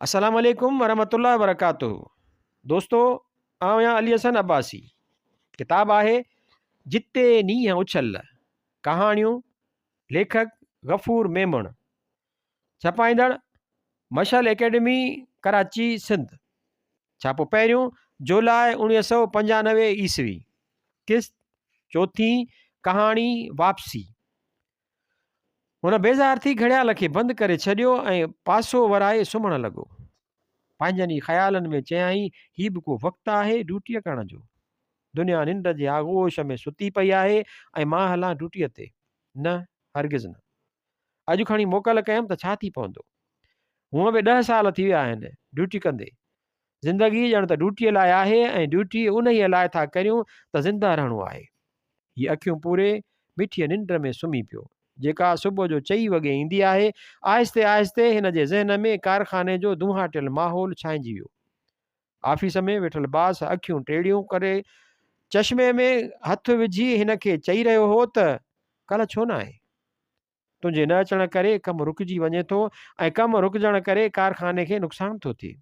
السلام عليڪم ورحمة الله وبرڪاته دوستو آئون آهيان علي حسن عباسي ڪتاب آهي جتي نينهن اڇل ڪهاڻيون ليکڪ غفور ميمڻ ڇپائيندڙ مشعل اڪيڊمي ڪراچي سنڌ ڇاپو پهريون جولاء 1995 عيسوي قسط چوٿين ڪهاڻي واپسي هن بيزار ٿي گهڙيال کي بند ڪري ڇڏيو ۽ پاسو ورائي سمهڻ لڳو. پنهنجن ئي خيالن ۾ چيائين، هي به ڪو وقت آهي ڊيوٽيء ڪرڻ جو؟ دنيا ننڊ جي آغوش ۾ ستي پئي آهي ۽ مان هلان ڊيوٽيء تي؟ نه، هرگز نه. اڄ کڻي موڪل ڪيم ته ڇا ٿي پوندو؟ هونء به ڏهه سال ٿي ويا آهن ڊيوٽي ڪندي. زندگي ڄڻ ته ڊيوٽيء لاء آهي ۽ ڊيوٽي انهيء لاء ٿا ڪريون ته زنده رهڻو آهي. هي اکيون پوري مٺيء ننڊ ۾ سمهي پيو، جيڪا صبح جو چئي وڳي ايندي آهي. آهستي آهستي هن جي ذهن ۾ ڪارخاني جو دونهاٽيل ماحول ڇانئجي ويو. آفيس ۾ ويٺل باس اکيون ٽيڙيون ڪري چشمي ۾ هٿ وجهي هن کي چئي رهيو هو ته، ڪلهه ڇو نه آئين؟ تنهنجي نه اچڻ ڪري ڪم رڪجي وڃي ٿو ۽ ڪم رڪجڻ ڪري ڪارخاني کي نقصان ٿو ٿئي.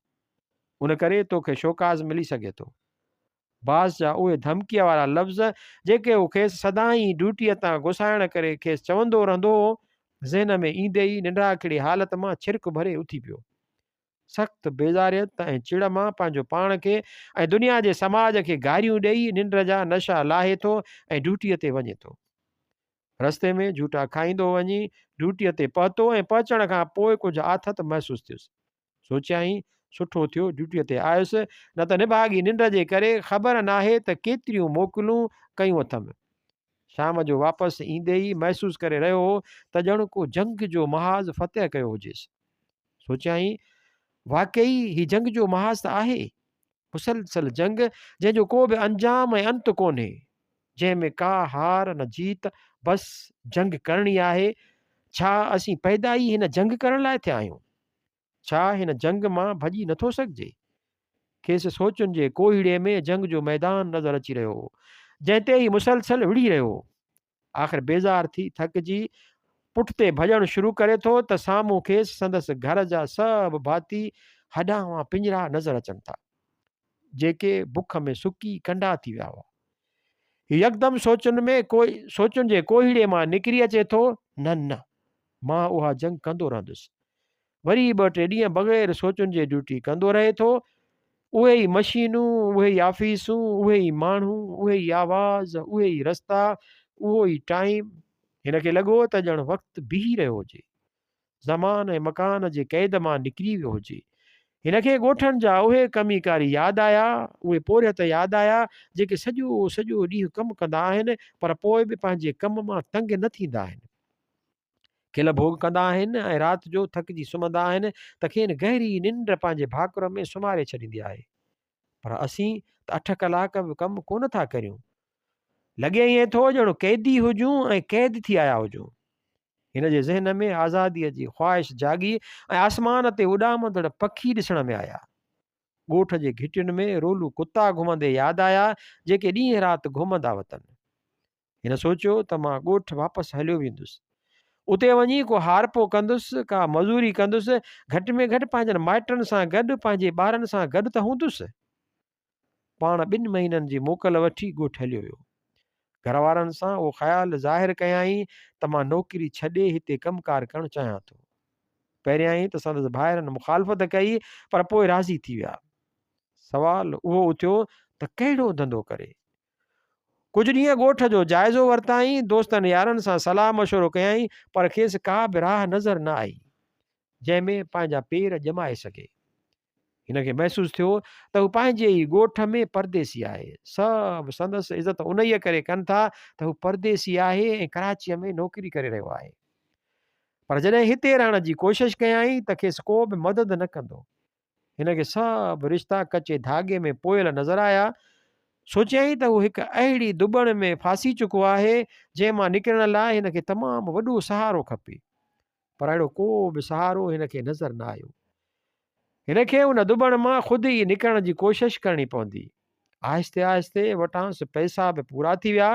ان ڪري توکي شوڪاز ملي سگهي ٿو. باس جا اهي ڌمڪيء وارا لفظ جيڪي هو کيس سدائين ڊيوٽيء تان گسائڻ ڪري کيس چوندو رهندو هو، ذهن ۾ ايندي ئي ننڊاکڙي حالت مان ڇرڪ ڀري اٿي پيو. سخت بيزاريت ۽ چڙ مان پنهنجو پاڻ کي ۽ دنيا جي سماج کي گاريون ڏيئي ننڊ جا نشا لاهي ٿو ۽ ڊيوٽيء تي وڃي ٿو. رستي ۾ جهوٽا کائيندو وڃي ڊيوٽيء تي پهتو ۽ پهچڻ کان پوء ڪجهه آٿت محسوس ٿيس. سوچيائين، سٺو ٿيو ڊيوٽيء تي آيس، نه ته نڀاڳي ننڊ جي ڪري خبر ناهي ته ڪيتريون موڪلون ڪيون اٿم. شام جو واپس ايندي ئي محسوس ڪري رهيو هو ته ڄڻ ڪو جنگ جو محاذ فتح ڪيو هجيس. سوچيائين، واقعي هي جنگ جو محاذ ته آهي. مسلسل جنگ جنهن جو ڪو به انجام ۽ انت ڪونهي. جنهن ۾ ڪا هار نه جيت، بس جنگ ڪرڻي آهي. ڇا اسين پيدا ئي هن جنگ ڪرڻ لاء ٿيا آهيون؟ ڇا هن جنگ مان ڀڄي نٿو سگهجي؟ کيس سوچن جي ڪوهيڙي ۾ جنگ جو ميدان نظر اچي رهيو هو، جنهن تي هي مسلسل وڙهي رهيو هو. آخر بيزار ٿي ٿڪجي پٺتي ڀڄڻ شروع ڪري ٿو ته سامهون کيس سندس گهر جا سڀ ڀاتي هڏاوان پڃرا نظر اچن ٿا، جيڪي بک ۾ سڪي ڪنڊا ٿي ويا هئا. هي يڪدم سوچن ۾ سوچن جي ڪوهيڙي مان نڪري اچي ٿو، نه نه، مان اها جنگ ڪندو رهندس. وري ٻه ٽي ڏينهن بغير سوچن جي ڊيوٽي ڪندو رهي ٿو. اهي ئي مشينون، اهي ئي آفيسون، اهي ئي ماڻهو، اهي ئي آواز، اهي ئي رستا، اهو ئي ٽائيم. هن کي لڳو ته ڄڻ وقت بيهي رهيو هجي. زمان ۽ مڪان جي قيد مان نڪري ويو هجي. هن کي ڳوٺن جا اهي ڪمي ڪاري ياد آيا، اهي پورهيت ياد آيا، جيڪي سڄو سڄو ڏينهن ڪم ڪندا آهن، پر پوء به پنهنجي ڪم مان تنگ نه ٿيندا آهن. کل ڀوڳ ڪندا آهن ۽ رات جو ٿڪجي سمهندا آهن ته کين گهري ننڊ پنهنجي ڀاڪر ۾ سمهاري ڇڏيندي آهي. پر اسين ته اٺ ڪلاڪ به ڪم ڪونه ٿا ڪريون. لڳي ائين ٿو ڄڻ قيدي هجون ۽ قيد ٿي آيا هجون. هن جي ذهن ۾ آزاديء جي خواهش جاڳي ۽ آسمان تي اڏامندڙ پکي ڏسڻ ۾ آيا. ڳوٺ جي گهٽين ۾ رولو ڪتا گهمندي ياد آيا، جيڪي ڏينهن رات گهمندا وتن. هن سوچيو ته مان ڳوٺ واپس هليو ويندس. اتي وڃي ڪو هارپو ڪندس، ڪا مزوري ڪندس، گهٽ ۾ گهٽ پنهنجن مائٽن سان گڏ، پنهنجي ٻارن سان گڏ ته هوندس. پاڻ ٻن مهينن جي موڪل وٺي ڳوٺ هليو ويو. گهر وارن سان اهو خيال ظاهر ڪيائين ته مان نوڪري ڇڏي هتي ڪم ڪار ڪرڻ چاهيان ٿو. پهريائين ته سندس ڀائرن مخالفت ڪئي پر پوء راضي ٿي ويا. سوال اهو اٿيو ته ڪهڙو ڌنڌو ڪري؟ ڪجهه ڏينهن ڳوٺ جو جائزو ورتائين، دوستن يارن سان صلاح مشورو ڪيائين پر کيس ڪا به راهه نظر نه آئي، جنهن ۾ پنهنجا پير ڄمائي سگهي. هن کي محسوس ٿيو ته هو پنهنجي ئي ڳوٺ ۾ پرديسي آهي. سڀ سندس عزت انهيء ڪري ڪن ٿا ته هو پرديسي آهي ۽ ڪراچيء ۾ نوڪري ڪري رهيو آهي. پر جڏهن هتي رهڻ جي ڪوشش ڪيائين ته کيس ڪو به مدد نه ڪندو. هن کي سڀ رشتا ڪچي ڌاڳي ۾ پويل نظر آيا. سوچيائين ته هو هڪ اهڙي ڌٻڻ ۾ ڦاسي چڪو آهي، جنهن مان نڪرڻ لاء هن کي تمام وڏو سهارو کپي. پر اهڙو ڪو به سهارو هن کي نظر نه آيو. هن کي ان ڌٻڻ مان خود ئي نڪرڻ جي ڪوشش ڪرڻي پوندي. آهستي آهستي وٽانئس پئسا به پورا ٿي ويا.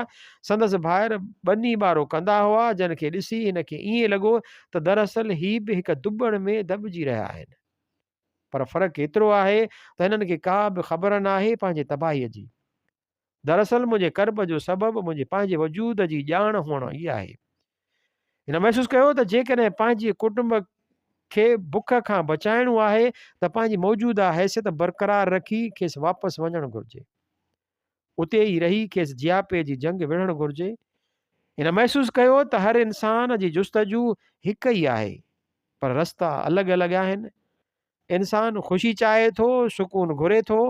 سندس ڀائر ٻني ٻارو ڪندا هئا، جن کي ڏسي هن کي ائين لڳو ته دراصل هي به هڪ ڌٻڻ ۾ دٻجي رهيا آهن. پر فرق ايترو آهي ته هنن کي ڪا به خبر ناهي پنهنجي تباهيء جي. دراصل منهنجي ڪرب جو سبب منهنجي پنهنجي وجود جي ڄاڻ هئڻ ئي آهي. هن محسوس ڪيو ته جيڪڏهن پنهنجي ڪٽنب کي بک کان بچائڻو آهي ته پنهنجي موجوده حيثيت برقرار رکي کيس واپس وڃڻ گهرجي. اتي ئي رهي کيس جياپي جي جنگ وڙهڻ گهرجي. هن محسوس ڪيو ته هر انسان جي جستجو هڪ ئي آهي، پر رستا الڳ الڳ آهن. انسان خوشي چاهي ٿو، سڪون گهري ٿو.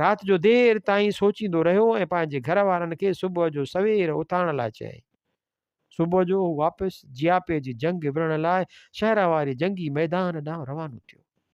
رات جو دير تائين سوچيندو رهيو ۽ پنهنجي گهر وارن کي صبح جو سوير اٿارڻ لاء چيائين. صبح جو هو واپس جياپي جي جنگ وڙهڻ لاء شهر واري جنگي ميدان ڏانهن روانو ٿيو.